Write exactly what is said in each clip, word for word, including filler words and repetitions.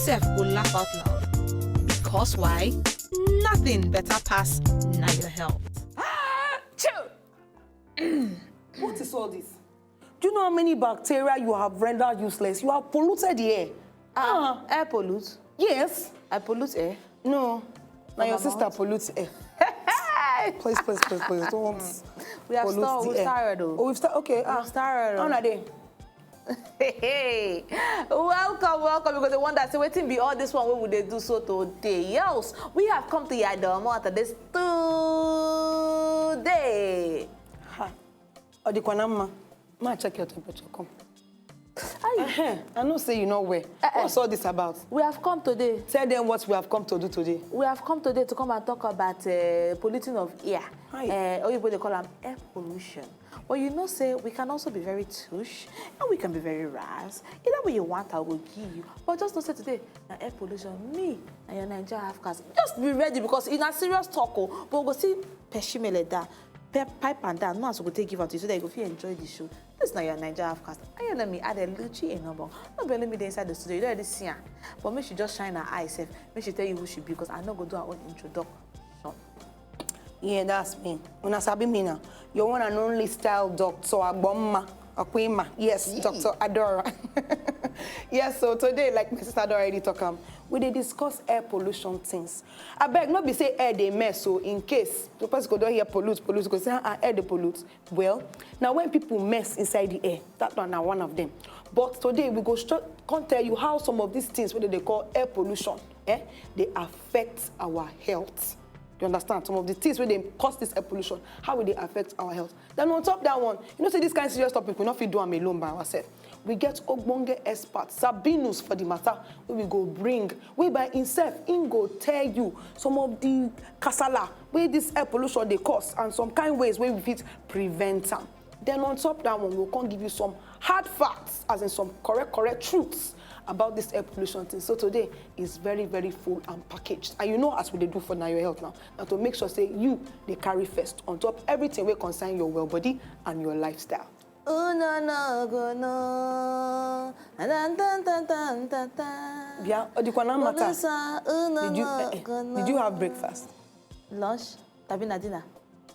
sef go laugh out loud. Because why? Nothing better pass na your health. What is all this? Do you know how many bacteria you have rendered useless? You have polluted the air. Ah, air pollute. Yes. I pollute air. No. Now your From sister pollutes air. Please, please, please, please. Don't We have pollute star- the we've air. Started, though. Oh, we've started. Okay. Ah, We've started. How are they? Hey, welcome, welcome. Because the one that say wetin be all this one wey we dey do so today. Yes, we have come to Yadomo at this today. Ha. Odikwanama. Ma check your temperature. Come. Aye. Uh-huh. I know say you know where. Eh, eh. What's all this about? We have come today. Tell them what we have come to do today. We have come today to come and talk about uh, polluting of air. Aye. Uh, Oyibo dey call am air pollution. But you know say we can also be very tush and we can be very ras. Either way you want, I will give you. But just know say today na air pollution. Me and your Naija Africans, just be ready because e na serious talk o. But we go see peshimele down, pe- pipe and down. No as we go take give am to you so that you go fit enjoy the show. This na your Naija Africans. I know me, Adeluchi Enobo. No be only me dey inside the studio. You don already see am. But make she just shine her eye sef. Make she tell you who she be because I no go do her own introduction. Yeah, that's me. Una sabi me now. Your one and only style doctor Agbomma Akwima. Yes, doctor Adora. Yes, so today, like my sister Adora already talk am, we dey discuss air pollution things. Abeg, no be say air dey mess o, in case the person go don hear pollute, pollute, go say, "Ah, air dey pollute." Well, now when people mess inside the air, that one na one of them. But today, we go start, come tell you how some of these things wey dem dey call air pollution, eh, dey affect our health. You understand? Some of the things wey dey cause this air pollution, how e dey affect our health. Then on top that one, you know say this kind serious topic, we no fit do am alone by ourselves. We get ogbonge expert, Sabinus for the matter, wey we go bring, wey by himself, him go tell you some of the kasala wey this air pollution dey cause and some kind ways wey we fit prevent am. Then on top that one, we'll come give you some hard facts, as in some correct, correct truths about this air pollution thing. So today is very, very full and packaged. And you know as we dey do for Now Your Health now, na to make sure say you dey carry first on top everything wey concern your well body and your lifestyle. Uno no go no. Dun, dun, dun, dun, dun, dun. Yeah, Odikwana matter. Producer, uno Did you, no eh, eh, go no. Did you have breakfast? Lunch? Tabi na dinner?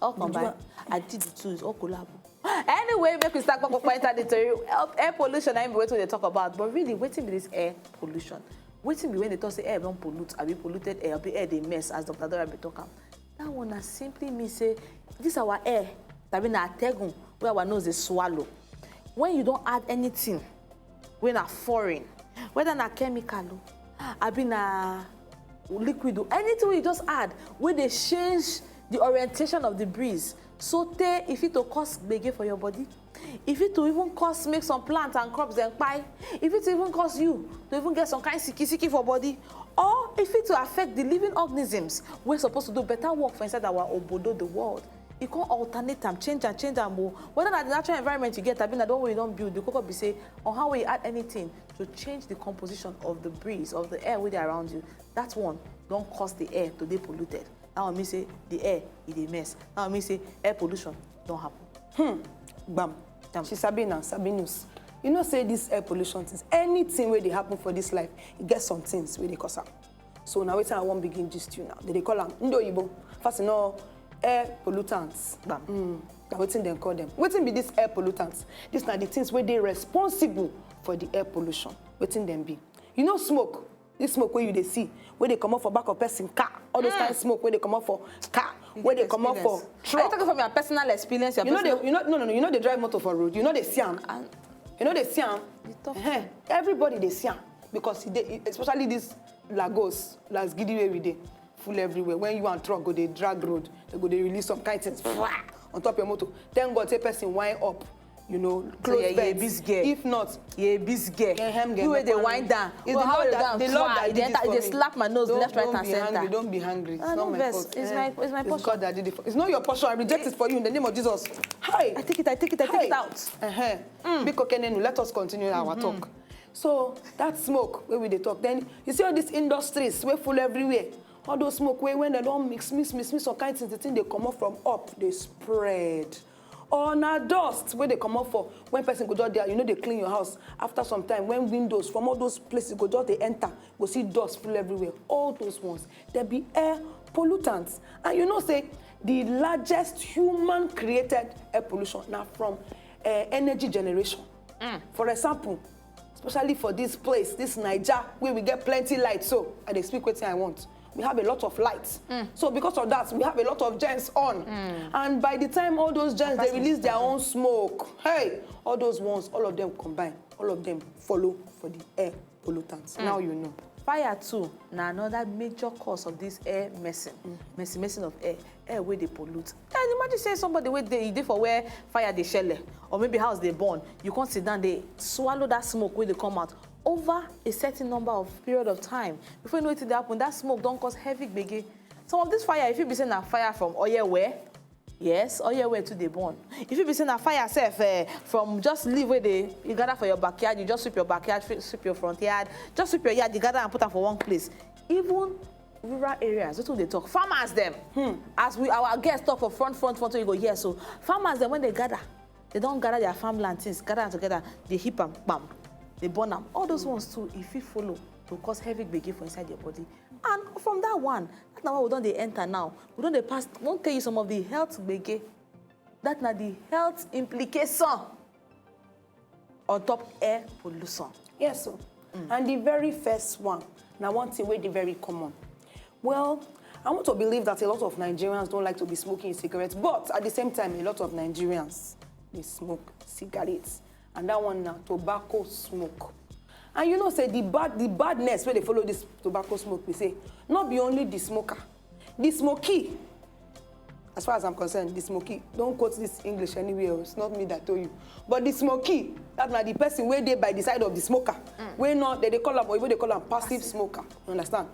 All combined. ha- I did the two. It's all collabo. Anyway, make we start pop up enter the tori. Air, air pollution, I mean, wetin we dey talk about. But really, wetin be this air pollution? Wetin be when they talk say air don pollute, abi polluted air, abi air dey mess, as Doctor Dora be talk am. That one na simply mean say this our air, tabi na ategun wey our nose dey swallow. When you don add anything wey na foreign, whether na chemical o, abi na liquid o, anything wey you just add wey dey change the orientation of the breeze, so tey e fit to cause gbege for your body, e fit to even cause make some plants and crops dem kpai, e fit to even cause you to even get some kind siki siki for body, or e fit to affect the living organisms wey suppose to do better work for inside our obodo, the world. E come alternate am, change am, change am o. Whether na the natural environment you get, abi na the one wey you don build, the koko be say on how you add anything to change the composition of the breeze, of the air wey dey around you. That one don cause the air to dey polluted. That one mean say the air e dey mess. That one mean say air pollution don happen. Gbam. Damn. She sabi now, sabi news. You know say this air pollution things, anything wey dey happen for this life, e get some things wey dey cause am. So na wetin I wan begin gist you now. They dey call am Ndị Oyibo, first you know, air pollutants. Gbam. Mm, na wetin dem call them. Wetin be this air pollutants? These na the things wey dey responsible for the air pollution. Wetin dem be? You know smoke? This smoke wey you dey see, wey dey comot for back of person car, all those kind smoke wey dey comot for car, wey dey comot for Experience. Are you truck. Talking from your personal experience? Your You know, personal... they, you know, no, no, no. You know, they drive motor for road. You know, they see am. And You know, they see am. You talk. Eh, everybody they see am because e dey, especially this Lagos, Las Gidi wey we dey, full everywhere. When you and truck go dey drag road, they go dey release some kind things on top your motor. Thank God, say person wind up, you know, close yeah, yeah, vent. Bis girl. If not, Yeah, bis girl. Ehem, You wey dey girl, wind down. it's Well, the how Lord you that, down? the Lord Try. that It did enter- it for it dey me. Slap my nose Don't, left, right, don't and be center. Hungry, don't be hungry. It's Ah, not no my vex. fault. It's Eh, my- it's my it's portion. God that did it for. It's not your portion. I reject it for you in the name of Jesus. Hi. I take it. I take it. I take Hi. It out. Uh-huh. Biko Kenenu, let us continue our talk. So that smoke wey we dey talk. Then you see all these industries wey full everywhere. All those smoke wey when they don mix, mix, mix, mix some kind things, the thing dey comot from up, dey spread. Or na dust wey dey comot for when person go just dey, you no dey clean your house. After some time, when windows from all those places go just dey enter, go see dust full everywhere. All those ones, dem be air pollutants. And you know say the largest human created air pollution na from uh, energy generation. Mm. For example, especially for this place, this Naija, where we get plenty light, so I dey speak wetin I want. We have a lot of light. Mm. So because of that, we have a lot of gens on. Mm. And by the time all those gens, they release their own smoke, hey, all those ones, all of them combine, all of them follow for the air pollutants. Mm. Now you know. Fire too na another major cause of this air messing, mm, messing, messing of air, air wey dey pollute. And imagine say somebody wey dey, dey for where fire dey shele, or maybe house dey burn, you come sit down, dey swallow that smoke wey dey come out over a certain number of period of time. Before you know wetin dey happen, that smoke don cause heavy gbege. Some of this fire, if you be say na fire from oil well, yes, oil well too dey burn. If you be say na fire sef, eh, from just leaf wey dey you gather for your backyard, you just sweep your backyard, sweep your front yard, just sweep your yard, you gather and put am for one place. Even rural areas, wetin we dey talk, farmers dem, hmm, as we, our guests talk for front, front, front, you go hear so. Farmers dem, when they gather, they don gather their farmland things, gather am together, they heap am, bam, they burn am. All those ones too, if you follow, go cause heavy gbege for inside your body. And from that one, that's now why we don dey enter now. We don dey pass, won't tell you some of the health gbege. That na the health implication on top air pollution. Yes, so. Mm. And the very first one, now one thing wey dey very common. Well, I want to believe that a lot of Nigerians don't like to be smoking cigarettes, but at the same time, a lot of Nigerians, they smoke cigarettes. And that one now, tobacco smoke. And you know, say the bad, the badness where they follow this tobacco smoke, we say, not be only the smoker, the smokey. As far as I'm concerned, the smokey, don't quote this English anywhere, it's not me that told you. But the smokey, that's not the person where they by the side of the smoker. Mm. Where not, they, they call them, or even they call them passive smoker. You understand?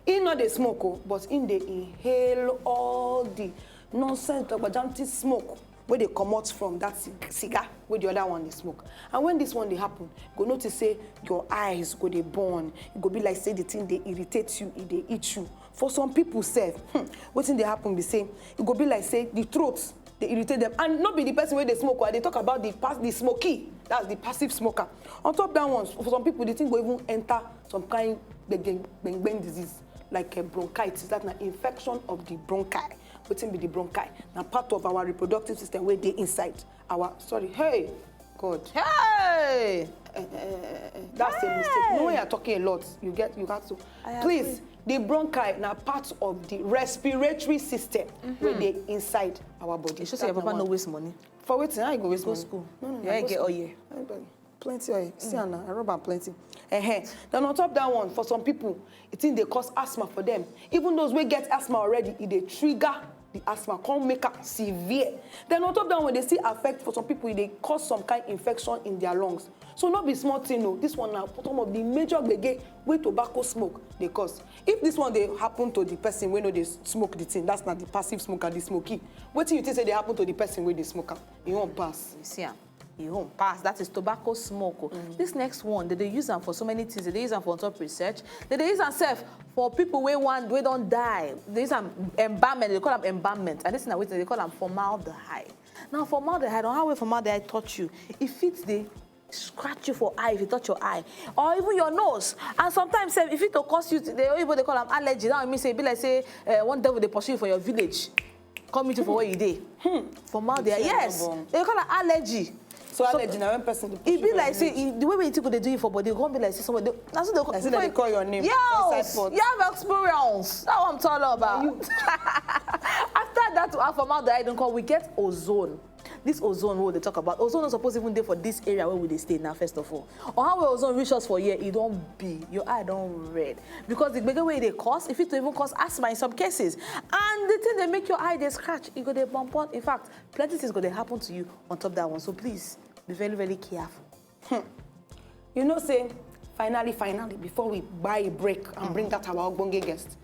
He not the smoke, oh, but in they inhale all the nonsense, dogbajanti smoke where they come out from that cig- cigar where the other one they smoke. And when this one they happen, go notice say your eyes go they burn. It go be like say the thing they irritate you, it they eat you. For some people sef, hmm, wetin dey happen be say, e go be like say the throat dey irritate them, and not be the person where they smoke. I dey talk about the pass the smokey, that's the passive smoker. On top that one, for some people, the thing go even enter some kind gbeng gbeng disease like uh, bronchitis. That's an infection of the bronchi. Wetin be the bronchi? Na part of our reproductive system where they inside our, sorry, hey, God. Hey! That's a mistake. No, when you're talking a lot, you get, you have to. Please, the bronchi na part of the respiratory system where they inside our body. You should say your papa no waste money. For wetin? How you go waste money? Go school. No, no, no. Yeah, get oil. Plenty oil. See am now, I rub am plenty. Ehen. Then on top that one, for some people, it think they cause asthma for them. Even those wey get asthma already, e dey trigger the asthma, come make am severe. Then on top that one, they still affect for some people, e dey cause some kind infection in their lungs. So no be small thing, no. This one na some of the major gbege wey tobacco smoke dey cause. If this one dey happen to the person wey no dey smoke the thing, that's not the passive smoker, the smokey. Wetin you think say dey happen to the person wey dey smoke am? E wan pass. You see am. E own pass, that is tobacco smoke. Oh. Mm. This next one, they dey use am for so many things. They dey use am for on top research. They dey use am sef for people wey wan, wey don die. They use am embalmment. They call am embalmment. And this na wetin they call am formaldehyde. Now formaldehyde, on how wey formaldehyde touch you, e fit dey scratch you for eye if you touch your eye, or even your nose. And sometimes sef, e fit to cause you, the oyibo dey call am allergy. That one mean say e be like say uh, one devil dey pursue you for your village. Come meet you for where you dey. Hmm. For mouth there, yes. They call it allergy. So allergy na when person dey push you for your village. E be like say e, the way wey you take go dey do you for body, e come be like say somebody dey, na so they call, like say they dey call your name. Yes, you have experience. That one I'm talking about. After that, our formaldehyde don come, we get ozone. This ozone wey we dey talk about, ozone no suppose even dey for this area where we dey stay now, first of all. Or how wey ozone reach us for here, e don be, your eye don red. Because the gbege wey e dey cause, e fit to even cause asthma in some cases. And the thing dey make your eye dey scratch, e go dey burn burn. In fact, plenty things go dey happen to you on top that one. So please, be very, very careful. Hmm. You know say, finally, finally, before we buy a break and bring that our ogbonge guest,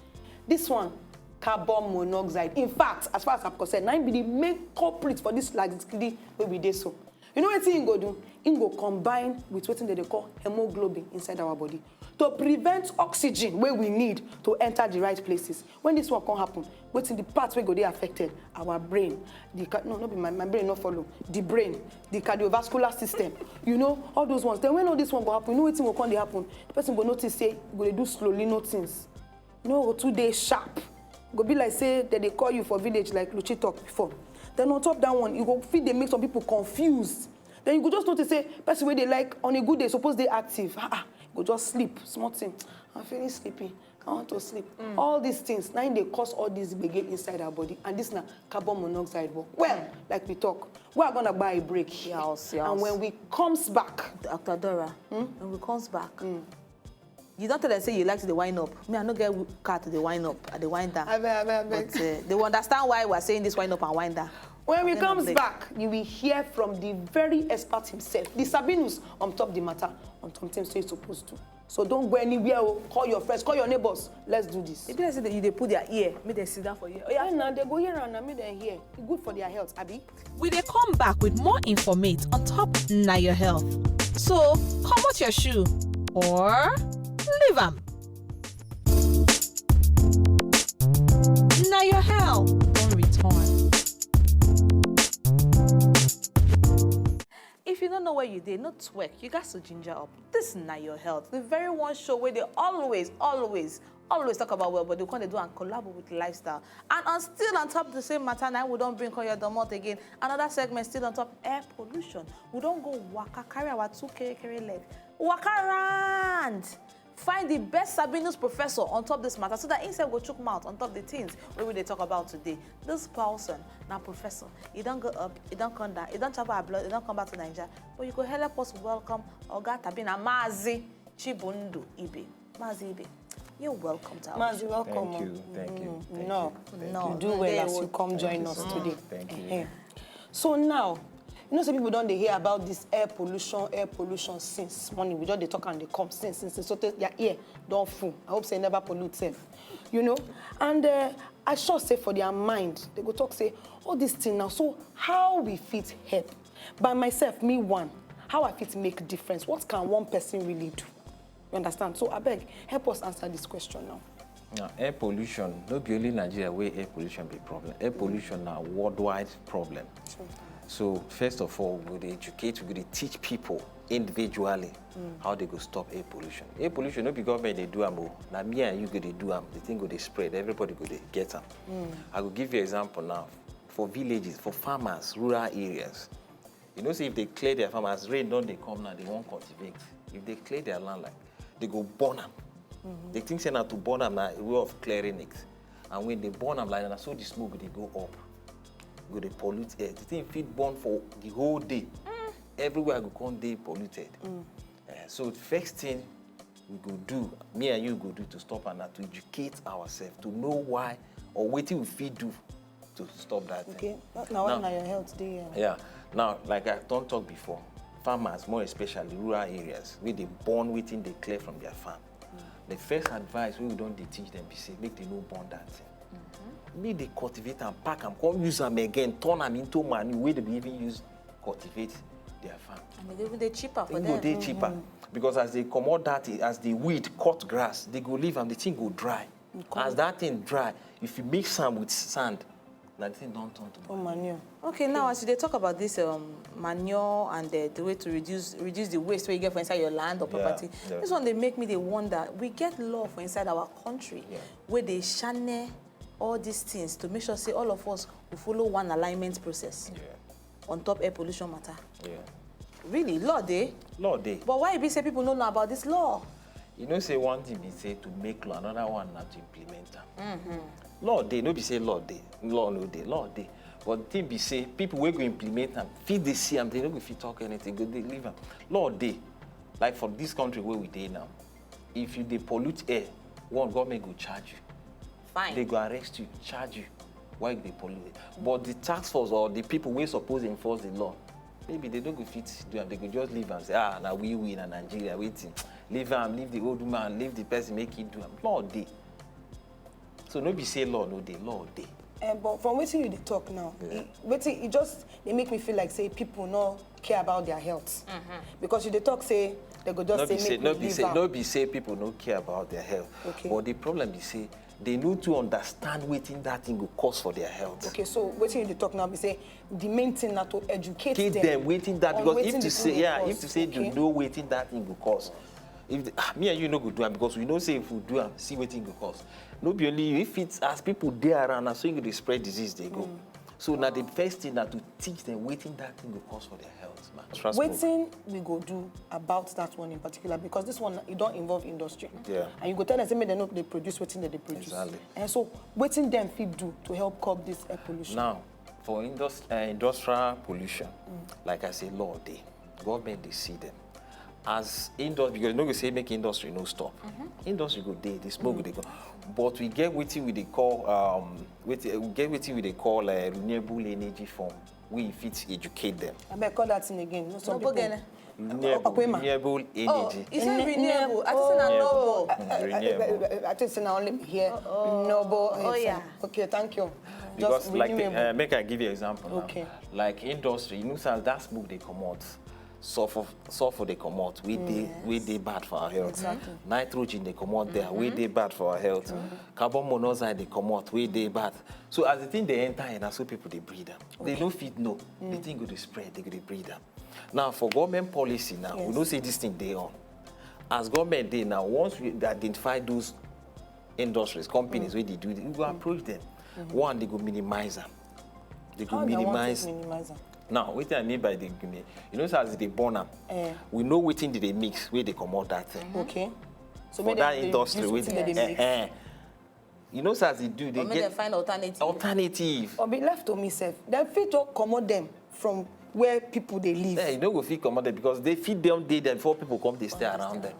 this one, carbon monoxide. In fact, as far as I'm concerned, na im be the main culprit for this laxity wey we dey so. You know wetin im go do? Im go combine with wetin dem dey call hemoglobin inside our body. to prevent oxygen wey we need to enter the right places. When this one come happen, wetin the part wey go dey affected? Our brain. The ca- no, no be my, my brain no follow. The brain, the cardiovascular system, you know, all those ones. Then when all this one go happen, you know wetin go come dey happen? The person go notice say e go dey do slowly, no things. No go too dey sharp. Go be like say dem dey call you for village, like Luchi talk before. Then on top that one, you go fit dey make some people confused. Then you go just notice say person wey dey like on a good day suppose dey active. Ah, ah, go just sleep, small thing. I'm feeling sleepy. I want to sleep. All these things, na im dey cause all this gbege inside our body, and this na carbon monoxide work. Well, like we talk, we are gonna buy a break here. Yes, yes. And when we comes back, Doctor Dora, when we comes back, you don tell them say you like to dey wind up. Me, I no get car to dey wind up. I dey wind down. Abeg, abeg, abeg. But uh, they will understand why we are saying this wind up and wind down. When we At the end of comes the- back, you will hear from the very expert himself, the Sabinus, on top the matter, on something say you supposed to. So don't go anywhere. Oh. Call your friends, call your neighbors. Let's do this. E be like say you dey put their ear, make dem sit down for here. Oh, yeah. Yeah, now they go here and now make them hear. E good for their health, abi. We dey come back with more informate on top Na Your Health. So, comot your shoe or leave am. Na Your Health don return. If you don't know where you dey, no twerk. You got to ginger up. This Na Your Health, the very one show where they always, always, always talk about well, but they come dey do and collab with lifestyle. And on still on top the same matter, now we don't bring on your domot again. Another segment still on top air pollution. We don't go waka carry our two kere kere leg, waka around. Find the best Sabinus professor on top this matter so that himself go chook mouth on top the things wey we dey talk about today. This person na professor. He don go up, he don come down, he don travel abroad, he don come back to Naija. But you go help us welcome Oga Tabina Mazi Chibundu Ibe. Mazi Ibe, you're welcome to our Mazi, welcome. Thank you, thank you, thank No, you. Thank No. you. Do well as Ndewo. You come join Thank you us so today. Much. Thank you. Eh-eh. So now, you know, some people don't they hear about this air pollution, air pollution since morning. We just dey talk and they come since, since, since. So tey their ear don full. I hope say e never pollute sef. You know, and uh, I sure say for their mind, they go talk say, all this thing now. So how we fit help? By myself, me one, how I fit make difference? What can one person really do? You understand? So abeg, help us answer this question now. Now, air pollution, no be only Nigeria where air pollution be problem. Air pollution na worldwide problem. So first of all, we go dey educate, we go dey teach people individually how they go stop air pollution. Air pollution no be government dey do am o. Na me and you go dey do am. The thing go dey spread. Everybody go dey get am. I go give you example now. For villages, for farmers, rural areas, you know say if they clear their farm, as rain don dey come now, they wan cultivate. If they clear their land like, they go burn am. They think say na to burn am na a way of clearing it. And when they burn am like that, na so the smoke dey go up, go dey pollute air. The thing fit burn for the whole day. Everywhere go come dey polluted. Eh, so the first thing we go do, me and you go do to stop am na to educate ourselves, to know why or wetin we fit do to stop that thing. Okay, that na why Now- Na Your Health dey here. Yeah. Now, like I don talk before, farmers, more especially rural areas, wey dey burn wetin they clear from their farm. The first advice wey we don dey teach them be say make they no burn that thing. Make they cultivate and pack am, come use am again, turn am into manure wey they be even use cultivate their farm. And e go even dey cheaper for E go them. dey cheaper because as they comot that, as the weed cut grass, they go leave am, the thing go dry. As that thing dry, if you mix am with sand, na the thing don turn to Oh, manure. Okay, now as you dey talk about this um, manure and the, the way to reduce reduce the waste wey you get for inside your land or Yeah, property, yeah. This one dey make me dey wonder. We get law for inside our country Yeah. wey dey shine all these things to make sure say all of us we follow one alignment process Yeah. On top air pollution matter. Yeah. Really, law dey. Law dey. But why e be say people no know about this law? You know say one thing be say to make law, another one na to implement am. Law dey, no be say law dey, law no dey, law dey. But the thing be say people wey go implement am fit dey see am, they no go fit talk anything, go dey leave am. Law dey. Like for this country where we dey now, if you dey pollute air, one, government go charge you. Fine. They go arrest you, charge you. Why you dey pollute it? But the task force or the people wey suppose enforce the law, maybe they no go fit do am. They go just leave am say, ah, na we, we na Nigeria, wetin? Leave am, leave the old woman, leave the person make he do am. Law dey. So no be say law no dey, law dey. Um, but from wetin you dey talk now, e, wetin e just dey make me feel like say people no care about their health. Because you dey talk say they go just No say be say, make no we be leave say, am. No be say people no care about their health. Okay. But the problem be say they no too understand wetin that thing go cause for their health. Okay, so wetin you dey talk now be say the main thing na to educate Teach them. Them wetin that, On because wetin if the to say, thing go yeah, cause. If to say Okay. You know wetin that thing go cause. If the, ah, me and you no go do am, because we know say if we do am, see wetin go cause. No be only you, if it's as people dey around, na so you go dey spread disease dey go. So na the first thing na to teach them wetin that thing go cause for their health, man. Trust me. Wetin we go do about that one in particular, because this one e don involve industry. Yeah. And you go tell them say make dem no dey produce wetin dem dey produce. Exactly. And so wetin dem fit do to help curb this air pollution? Now, for industri- uh, industrial pollution, like I say, law dey, government dey see them. As industry, because you no go say make industry no stop. Industry go dey, the smoke go dey go. But we get wetin we dey call, um, wetin, we get wetin we dey call uh, renewable energy form. We fit educate them. Abeg call that thing again. No, some Noble people. gene. Renewable, Okwema. Renewable Oh, energy. you say Ne- renewable. I think oh, say na oh, noble. I, I, I, Renewable. I, I think say na only me here. Noble. Oh, yeah. Okay, thank you. Because Just like the, renewable. Uh, make I give you example now. Okay. Like industry, you know, say that smoke dey comot, sulfur, sulfur dey comot, we dey we dey bad for our health. Exactly. Nitrogen dey comot there, we dey bad for our health. Carbon monoxide dey comot, we dey bad. So as the thing dey enter in, na so people dey breathe am. They no fit know. The thing go dey spread, they go dey breathe am. Now for government policy now, we Yes. Know say this thing dey on. As government dey now, once we identify those industries, companies wey dey do it, we go approach them. One, they go minimize am. They go How una wan minimize. take minimize am? Now, wetin I mean by the mini, you know, say as they burn am, Eh. We know wetin they dey mix, wey dey comot that thing. Okay. So For make that dem dey industry, use wey wetin dem dey eh, mix. Eh, you know, say as they do, they But make get dem find alternative. Alternative. Or be left to me sef. Dem fit to comot dem from where people dey live. Eh, you no go fit comot them because they fit don dey there before people come dey stay around them.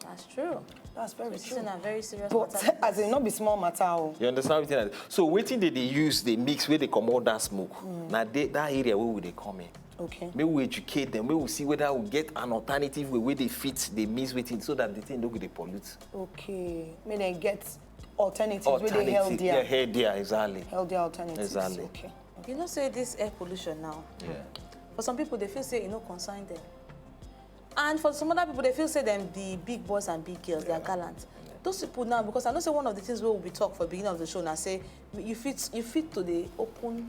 That's true. That's very This true. is a very serious But matter. As in, no be small matter o. You understand wetin I? So wetin they dey use, they mix, wey dey comot that smoke. Na they, that area wey we dey come in. Okay. Make we educate them. Make we see whether we get an alternative way wey dey fit, dey mix wetin, so that the thing no go dey pollute. Okay. Make dem get alternatives wey dey Alternative, healthier. Yeah, healthier, exactly. Healthier alternatives. Exactly. Okay. You know, say this air pollution now. Yeah. For some people, they feel say e no concern them. And for some other people, they feel say them be big boys and big girls, they are gallant. Those people now, because I know say one of the things we will be talk for beginning of the show now, say you fit you fit to dey open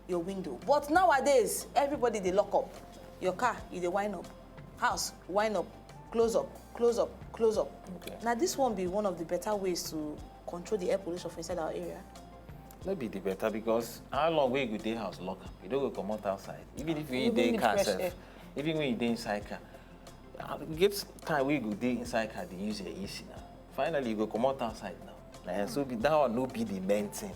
your window. But nowadays, everybody dey lock up. Your car, you dey wind up. House, wind up. Close up, close up, close up. Okay. Now this one be one of the better ways to control the air pollution for inside our area. No be the better, because how long wey you go dey house lock am? You no go comot outside. Even if you Even dey with car fresh sef, air. Even when you dey inside car, ah, get time wey you go dey inside car dey use your A C now. Finally, you go comot outside now. Eh, so be, that one no be the main thing.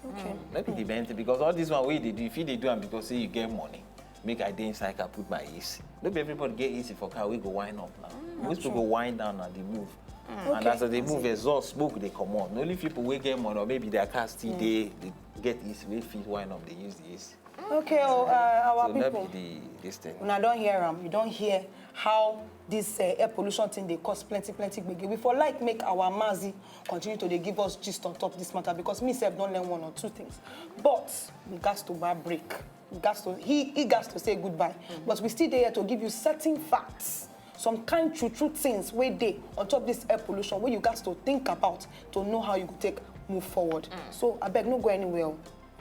Okay. No be the main thing, because all this one wey you dey do, if you dey do am because say you get money, make I dey inside car put my A C. No be everybody get A C for car wey go wind up now. Most people go wind down and dey move. And Okay. As they move, exhaust smoke dey comot. Only people wey get money, or maybe their car still dey, they get A C wey fit wind up, they use the A C. Okay, oh, uh, our So no people. Be the this thing. Una don hear am. You don hear how this uh, air pollution thing dey cause plenty, plenty gbege. We for like make our Mazi continue to dey give us gist on top this matter, because me sef don learn one or two things. But we gats to buy break. We gats to, he, he gats to say goodbye. But we still dey here to give you certain facts, some kind true, true things wey dey on top this air pollution wey you gats to think about to know how you go take move forward. So abeg, no go anywhere.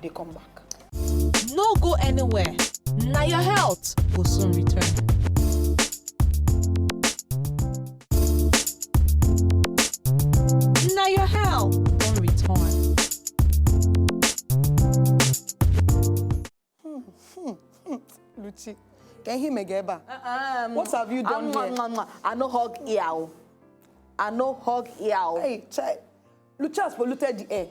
Dey come back. No go anywhere. Na your health go soon return. Na your health don return. Luchi, can you make eba? What have you done here? I no hug ear o. I no hug ear o. Hey, chai. Luchi has polluted the air.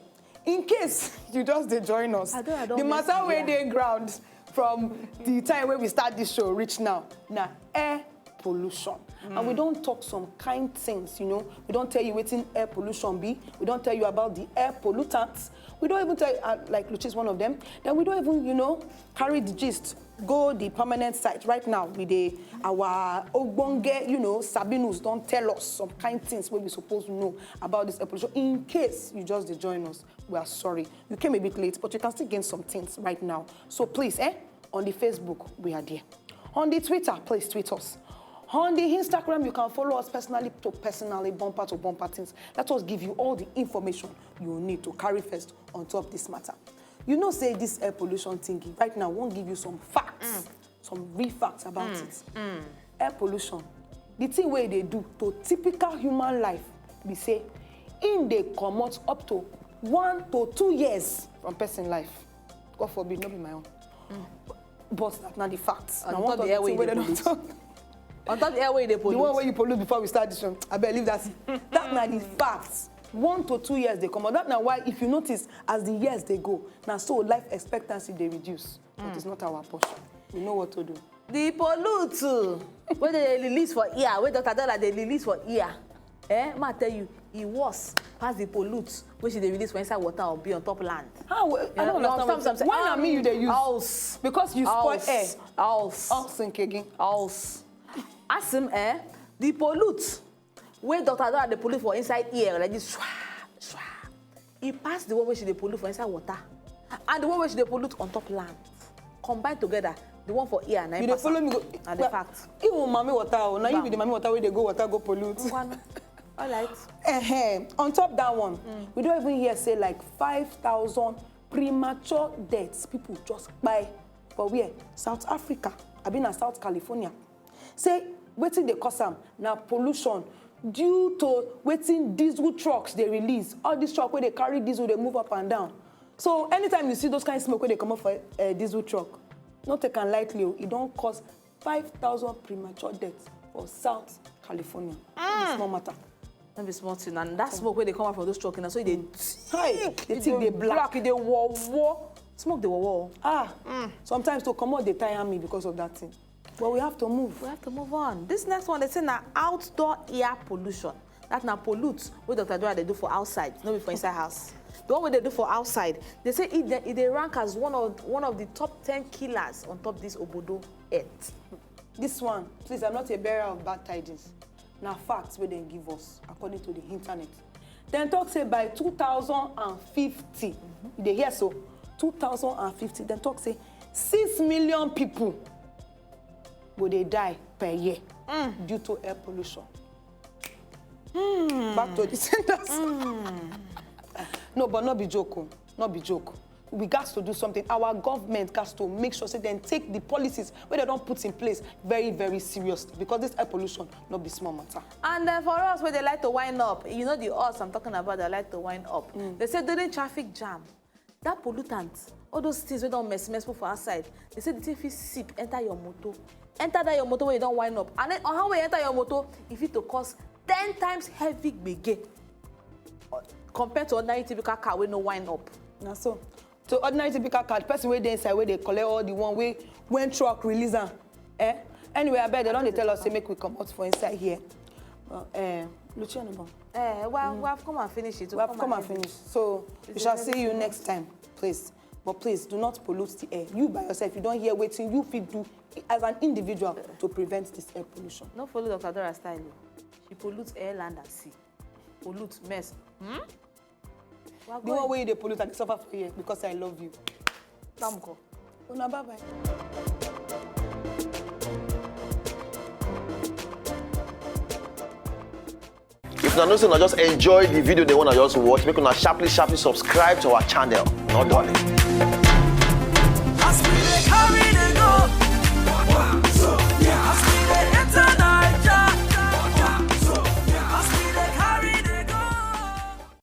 In case you just dey join us, I don't- I don't the mess matter with wey you. Dey ground from the time wey we start this show reach now na air pollution. And we don talk some kind things, you know. We don tell you wetin air pollution be. We don tell you about the air pollutants. We don even tell you, uh, like Luchi is one of them. Then we don even, you know, carry the gist go the permanent site. Right now, we dey, our ogbonge, you know, Sabinus don tell us some kind things wey we suppose know about this air pollution. In case you just dey join us, we are sorry. You came a bit late, but you can still gain some things right now. So please, eh, on the Facebook, we are there. On the Twitter, please tweet us. On the Instagram, you can follow us personally to personally, bumper to bumper things. Let us give you all the information you need to carry first on top this matter. You know say this air pollution thingy right now won't give you some facts, some real facts about it. Air pollution, the thing wey e dey do to typical human life be say im dey comot up to one to two years from person life. God forbid, no be my own. But that na the facts. Na one of the thing wey dem don talk. On top the air wey dey pollute. The one wey you pollute before we start this one. I believe that. That na the facts. One to two years dey comot. That na why, if you notice, as the years dey go, na so life expectancy dey reduce. But it's not our portion. We know what to do. The pollute wey dey release for air, wey Doctor Dora dey release for air, eh, ma tell you, e worse pass the pollute wey she dey release for inside water or be on top land. How? I don't understand. Why na me you dey use? House. Because you spoil air. House. House nkege. House. Asim, eh, the pollute wey Doctor Dora dey pollute for inside air like this, shwa, shwa, e pass the one wey she dey pollute for inside water and the one wey she dey pollute on top land. Combine together, the one for air na im pass am. You dey follow me go. Na the fact. Even mami water o, na you be the mami water wey dey go water go pollute. Ngwanu. All right. Ehem. On top that one, we don even hear say like five thousand premature deaths, people just kpai for where? South Africa, abi na South California. Say wetin dey cause am na pollution due to wetin diesel trucks dey release. All these trucks wey dey carry diesel dey move up and down. So anytime you see those kind of smoke wey dey comot for, eh, diesel truck, no take am lightly o. E don cause five thousand premature deaths for South California. No be small matter. No be small thing. And that smoke wey dey come out from those truck, na so e dey thick, e dey black, e dey wo wo. Smoke dey wo wo. Ah, sometimes to comot dey tire me because of that thing. But we have to move. We have to move on. This next one, they say na outdoor air pollution. That na pollute wey Doctor Dora dey do for outside, no be for inside house. The one wey dey do for outside, they say e dey, e dey rank as one of, one of the top ten killers on top this obodo earth. This one, please, I'm not a bearer of bad tidings. Na facts wey dem give us according to the internet. Dem talk say by two thousand and fifty, you dey hear so? Two thousand and fifty, dem talk say six million people go dey die per year due to air pollution. Back to the senders. No, but no be joke o. No be joke. We got to do something. Our government got to make sure say dem take the policies wey dem don put in place very, very seriously, because this air pollution no be small matter. And then for us wey dey like to wind up, you know the us I'm talking about, that like to wind up. They say during traffic jam, that pollutant, all those things wey don mess mess put for outside, they say the thing fit seep enter your motor, enter that your motor wey you don wind up, and then on how wey enter your motor, e fit to cause ten times heavy gbege, uh, compared to ordinary typical car wey no wind up. Na so. So ordinary typical car, the person wey dey inside, wey dey collect all the one wey when truck release am. Eh? Anyway, abeg, dem don dey tell us say make we comot for inside here. Uh, eh, Luciano, bon. Eh, well, we have come and finish it. We have come and finish. So we shall see you next time, please. But please, do not pollute the air. You by yourself, you don hear wetin you fit do as an individual to prevent this air pollution. No follow Doctor Dora style o. She pollute air, land and sea. Pollute, mess. Hmm? The one wey you dey pollute, I dey suffer for here because I love you. Tamko. Una bye bye. If una know say una just enjoy the video, the one I just watch, make una sharply, sharply subscribe to our channel. No dulling.